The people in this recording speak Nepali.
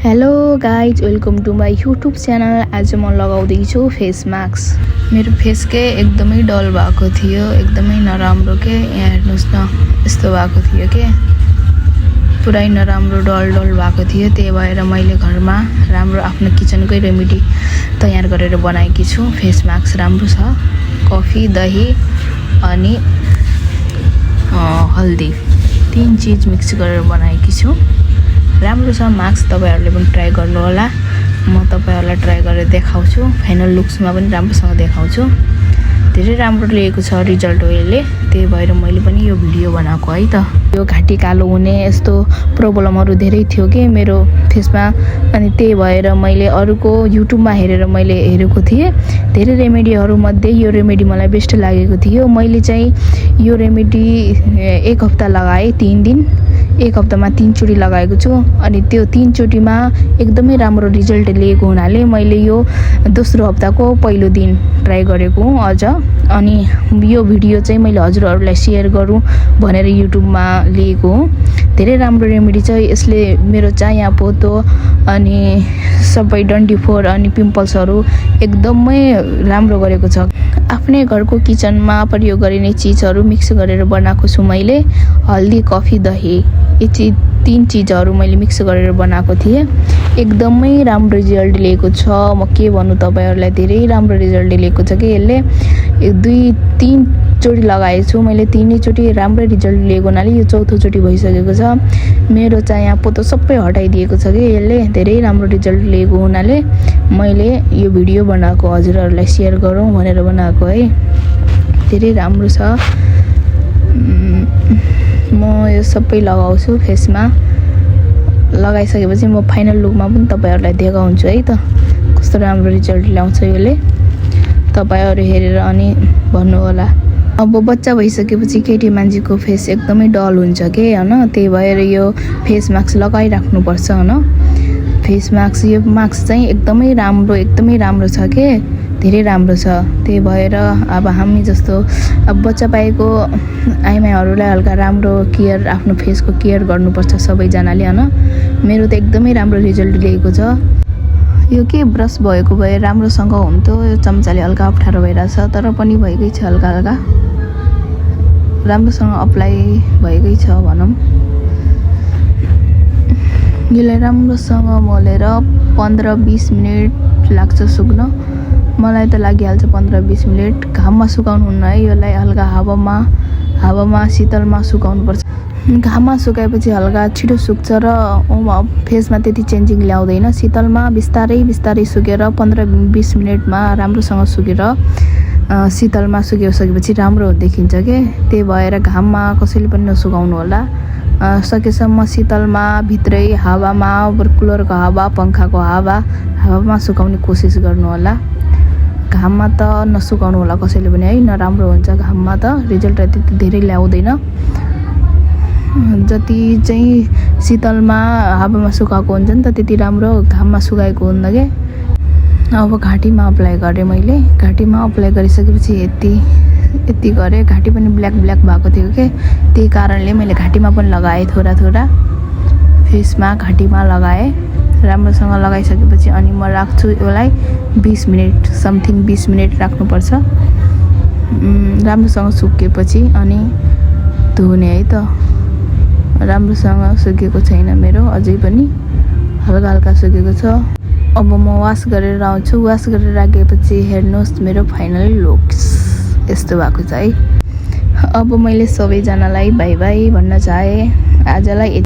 Hello guys, welcome to my YouTube channel. आज म लगाउँदैछु फेस मास्क। मेरो फेस के एकदमै डल भएको थियो, एकदमै नराम्रो के। यहाँ हेर्नुहोस् न, यस्तो भएको थियो के, पुरै नराम्रो डल भएको थियो। त्यही भएर मैले घरमा राम्रो आफ्नो किचनकै रेमेडी तयार गरेर बनाएकी छु। फेस मास्क राम्रो छ। कफी, दही अनि हल्दी 3 चीज मिक्स गरेर बनाएकी छु। राम्रो छ मास्क, तपाईहरुले पनि ट्राई गर्नु होला। म तपाईहरुलाई ट्राई गरेर देखाउँछु, फाइनल लुक्समा पनि राम्रोसँग देखाउँछु। धेरै राम्रो लिएको छ रिजल्ट यसले, त्यही भएर मैले पनि यो भिडियो बनाएको है त। यो घाँटी कालो हुने यस्तो प्रब्लमहरु धेरै थियो के मेरो फेसमा, अनि त्यही भएर मैले अरूको युट्युबमा हेरेर मैले हेरेको थिएँ। धेरै रेमेडीहरु मध्ये यो रेमेडी मलाई बेस्ट लागेको थियो। मैले चाहिँ यो रेमेडी 1 हप्ता लगाए, 3 दिन, 1 हप्तामा 3 चोटी लगाएको छु। अनि त्यो 3 चोटीमा एकदमै राम्रो रिजल्ट लिएको हुनाले मैले यो दोस्रो हप्ताको पहिलो दिन ट्राई गरेको हुँ अझ। अनि यो भिडियो चाहिँ मैले हजुरहरुलाई शेयर गरौँ भनेर युट्युबमा लिएको हुँ। धेरै राम्रो रेमेडी छ यसले। मेरो चाया पोतो अनि सबै डन्डीफोर अनि पिम्पल्सहरु एकदमै राम्रो गरेको छ। आफ्नै घरको किचनमा प्रयोग गरिने चीजहरु मिक्स गरेर बनाएको छु मैले। हल्दी, कफी, दही, यी 3 चीजहरु मैले मिक्स गरेर बनाएको थिएँ। एकदमै राम्रो रिजल्ट लिएको छ। म के भन्नु तपाईहरुलाई, धेरै राम्रो रिजल्ट लिएको छ कि यसले। 2-3 चोटी लगाएको छु मैले, 3 चोटी राम्रो रिजल्ट लिएको हुनाले यो चौथो चोटी भइसकेको छ। मेरो चाया पोतो सबै हटाइदिएको छ कि यसले। धेरै राम्रो रिजल्ट लिएको हुनाले मैले यो भिडियो बनाएको, हजुरहरुलाई शेयर गरौँ भनेर बनाएको है। धेरै राम्रो छ। म यो सबै लगाउँछु फेसमा। लगाइसकेपछि म फाइनल लुकमा पनि तपाईहरुलाई देखाउँछु है त, कस्तो राम्रो रिजल्ट ल्याउँछ यसले। तपाईहरु हेरेर अनि भन्नु होला। अब बच्चा भइसकेपछि केटी मान्छेको फेस एकदमै डल हुन्छ के हैन, त्यही भएर यो फेस मास्क लगाइराख्नु पर्छ हैन। फेस मास्क, यो मास्क चाहिँ एकदमै राम्रो छ के, धेरै राम्रो छ। त्यही भएर अब हामी जस्तो अब बच्चा पाएको आइमाईहरुलाई हल्का राम्रो केयर, आफ्नो फेसको केयर गर्नुपर्छ सबैजनाले हैन। मेरो त एकदमै राम्रो रिजल्ट लिएको छ। यो के ब्रश भएको भए राम्रोसँग हुन्थ्यो, यो चम्चाले हल्का अप्ठ्यारो भइराछ, तर पनि भएकै छ हल्का राम्रोसँग अप्लाई भएकै छ भनौं। यसलाई राम्रोसँग मोलेर 15-20 मिनेट लाग्छ सुक्न। मलाई त लागिहाल्छ 15-20 मिनेट। घाममा सुकाउनु हुन्न है यसलाई, हल्का हावामा शीतलमा सुकाउनु पर्छ। घाममा सुकाएपछि हल्का छिटो सुक्छ र फेसमा त्यति चेन्जिङ ल्याउँदैन। शीतलमा बिस्तारै सुकेर 15-20 मिनेटमा राम्रोसँग सुकेर शीतलमा सुकिसकेपछि राम्रो देखिन्छ के। त्यही भएर घाममा कसैले पनि नसुकाउनु होला। सकेसम्म शीतलमा, भित्रै हावामा, कुलरको हावा, पंखाको हावामा सुकाउने कोसिस गर्नु होला। घाममा त नसुकाउनु होला कसैले पनि है, नराम्रो हुन्छ घाममा त, रिजल्ट त्यति धेरै ल्याउँदैन। जति चाहिँ शीतलमा हावामा सुकाएको हुन्छ नि त त्यति राम्रो घाममा सुकाएको हुन्न के। अब घाँटीमा अप्लाई गरेँ मैले। घाँटीमा अप्लाई गरिसकेपछि यति गरे। घाँटी पनि ब्ल्याक भएको थियो के, त्यही कारणले मैले घाँटीमा पनि लगाएँ थोड़ा फेसमा, घाँटीमा लगाएँ। राम्रोसँग लगाइसकेपछि अनि म राख्छु यसलाई 20 मिनेट, समथिङ 20 मिनेट राख्नुपर्छ। राम्रोसँग सुकेपछि अनि धुने है त। राम्रोसँग सुकेको छैन मेरो, अझै पनि हल्का सुकेको छ। अब म वास गरेर आउँछु। वास गरेर राखेपछि हेर्नुहोस् मेरो फाइनल लुक्स यस्तो भएको छ है। अब मैले सबैजनालाई बाइ बाइ भन्न चाहे। आजलाई